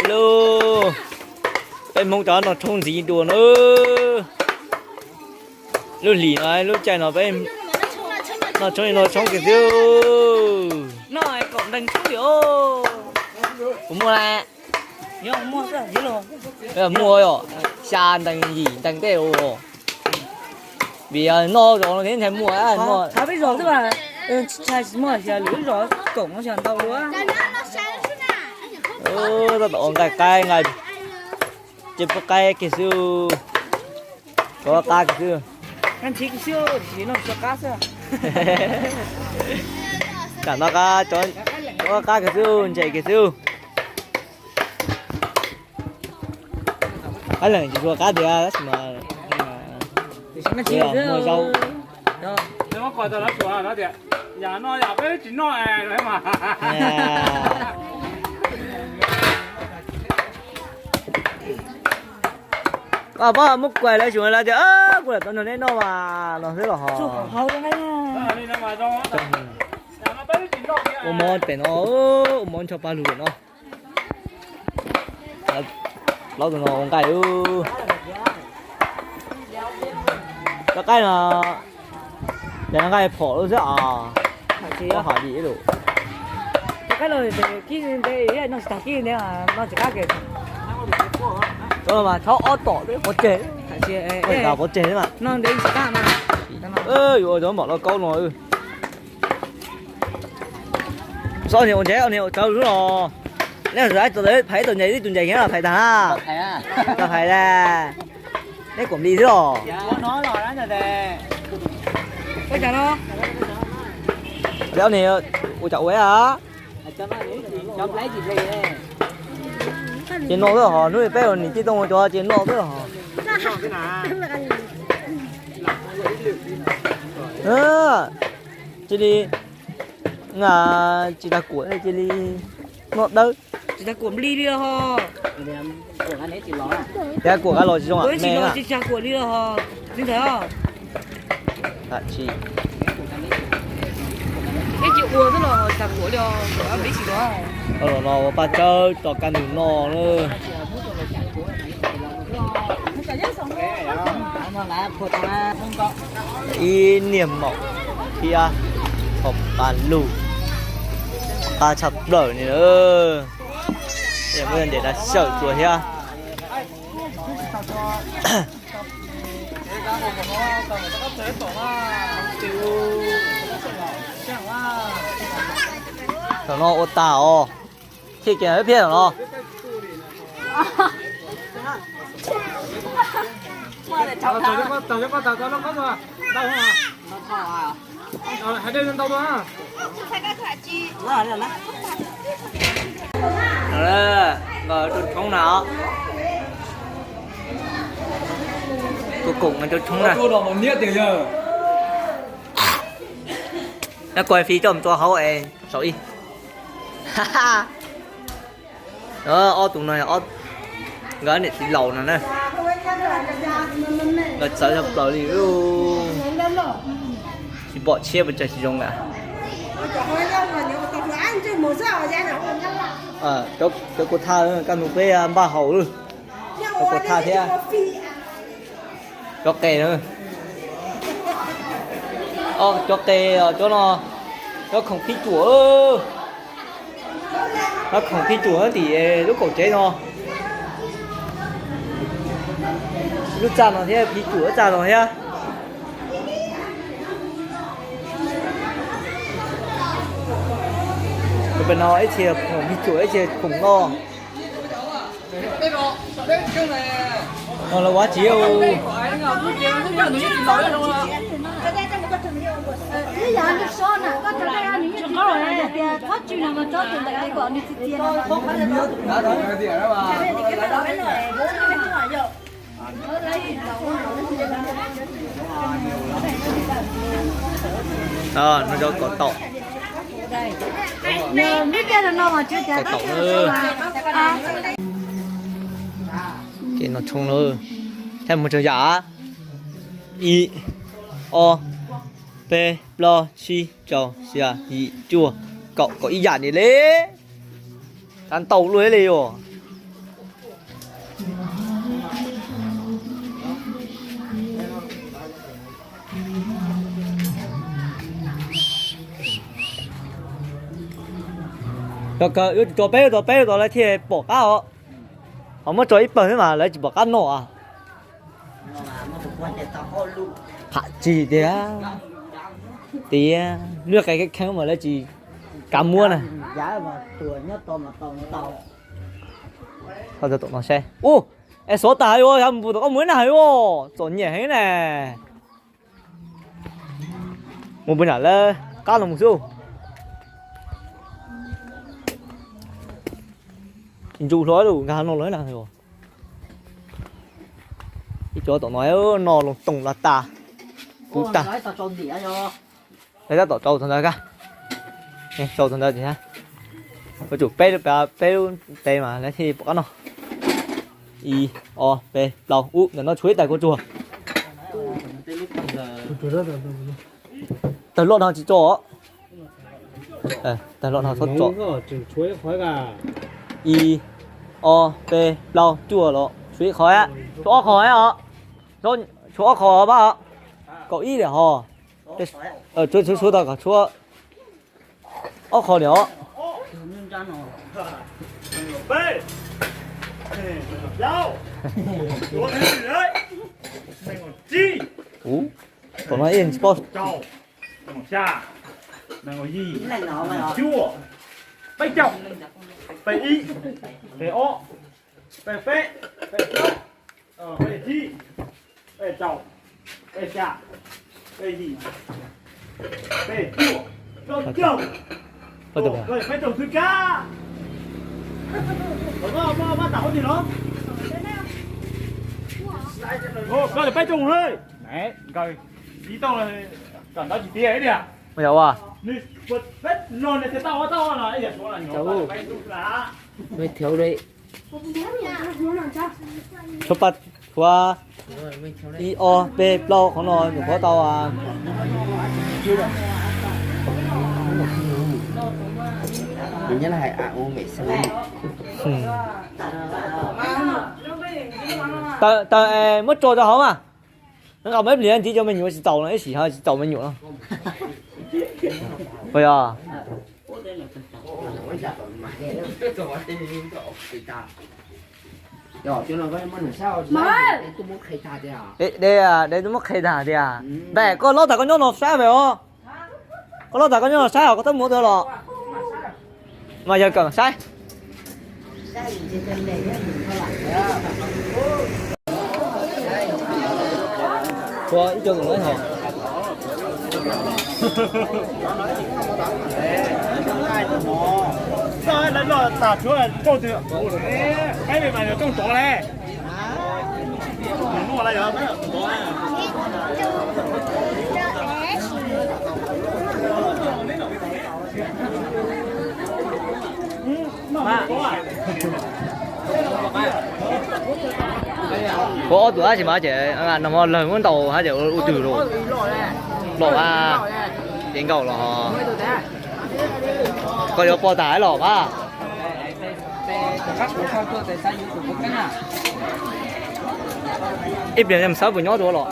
Lub, peb Hmoob cov noj tshoob ntxiv dua na. Lub hlis no lub caij no peb noj tshoob li no tshoob kiag xwb. Kuv muaj lawm. Muaj yom, xya ntees yim ntees tej us. Vim noj zos no thiab ntshai muaj, muaj. Peb zos xwb mas, ntshai tsis muaj, lwm zos koom no xyov ntau dua. Tab tom ua nqaij qaib nqaij, ces pub qaib kiag xwb, rov qab kiag xwb. Tam no qab, rov qab kiag xwb, ntses kiag xwb. Qab leeg tsis tshua qab tiag tab sis mas muaj zaub. Pab muab kuais lawv tseem lawv tias kuv lam tau nrog neb noj mas no xwb los ho. Ua mov pem no, ua mov nrog pab lug pem no. Plaub tug no ua nqaij. Cov qaib no, cov nqaij phom lub xwb os. Hom dim lawm. Cov no mas thaub ob tom pov tseg, pov tseg mas. Yuav ua cov mom lauj kaub no. Txhob niag ua ntses, niag ua tsawv lub los. Nej txawm phais ib tug ntses, ib tug ntses nyiam los phais tag na. Tau phais las. Neb kuam npli xwb los. Niag ua cas ua a? Ces noj xwb hos, hnub peb ua niam tij tooj ua cov ces noj xwb hos. Cia li, tsis tas kuam cia li noj dawb. Tsis tas kuam npli li ho. Tias kuam kav los tsis zoo me na. Tam sim no ua paj tsawb tso kaj ntug no na. Ib niag maum thiab qab lug, qab tshaj plaws ni. Muaj ntes da xyaw tsuas thiab. Thaum no ua tag os. Thiaj kiag phiab thaum no. Nqa rau tshoob na. Kuv koom nqa rau tshoob na. Nab kuaj fi coj mus rau hauv es saum ib. Ob tug no, nkawd niam txiv laus no na. Nkawd txawv tshaj plaws li. Tsis pom tshiab pes tsawg tsis zoo lawm. Cov kuv thaj kaj ntug peb npaj haus lawm. Cov kuv thaj thiab. Cov qe na. Cov qe, cov no, cov khoom phij cuam. Cov khoom phij cuam tim lub kaum tsev no. Lub txaj no thiab, phij cuam lub txaj no thiab. Pem no ib txhia khoom phij cuam, ib txhia khoom noj. No lawv ua tsi? No cov kom taum. Kom taum. Ces no tshoob na. Thaij mus tsaug yam. Ib, ob, peb, plaub, tsib, rau, xya, yim, cuaj, kaum, kaum ib yam ni li. Tab ntau luaj li os. Tso kawg, yuav tsum tso peb lub tod, peb lub tod lawv thiaj pom qab os. Ho muab tso ib pawg xwb mas lawv tsis pom qab noj. Qham tsis tiag, tiag, lub qe kheeb mas lawv tsis kav muab na. Tom no saib. Ub, es xov tas hais ua, yog mus tom koj mus ib nag hais ua, txom nyem heev na. Mus pw nram lawv qab no mus xwb. Tsis ntsus hlo lawm, nkag no los na. Ib co tom no noj loo toog los tas, kuv tag. Lawv tab tom tsau txog ntawd kag, tsau txog ntawd ces yuav tsum peb lub, peb lub tes mas lawv thiaj pom qab noj. Ib, ob, peb, plaub, ub, ntawm no tshuav ib tais kua tsuag. Tawg loj no tsis tso. Tawg loj no txhob tso. Ib, ob, peb, plaub, cuaj los tshuav ib qho os. Tshuav ob qho pab os. Kaum ib lawm ho. Tshuav, tshuav tau kom tshuav ob qho li os. Ub, tom no ib tsis paub. Ua, tshuav pa, tshuav ib ob peb plaub qhov no nyuam qhuav tau. Taws, taws, muab tso rau hauv mas. Nqa mus ib pliag ntxiv cov me nyuam tsis txaus no, ib sim ho tsis txaus me nyuam no. Puas yog? De, de tuaj muab qhia tag tias, npam koj lob tas koj nyob no saib pem os. Koj lob tas koj nyob no saib os, koj twb mus twg los? Mas yog kom saib. Ua ib co tus no hos. Lawv loj tas tshuav rooj twg, peb li mas yog rooj tod le. Ua ob tug dab tsi mas ces no lawg muab ntaus hab ces ua twg los? Los a, ces nkaum los. Koj yuav poj tas los mas. Ib pliag xav puas nyob dua los.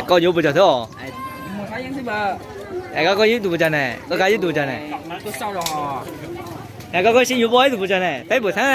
Koj yuav puas tsawg thiab os? Es koj, koj yuav ib tug puas tsawg ne? Koj kab ib tug puas tsawg ne? Es koj, koj sib yuav poj ib tug puas tsawg ne? Peb puas txheeb ne?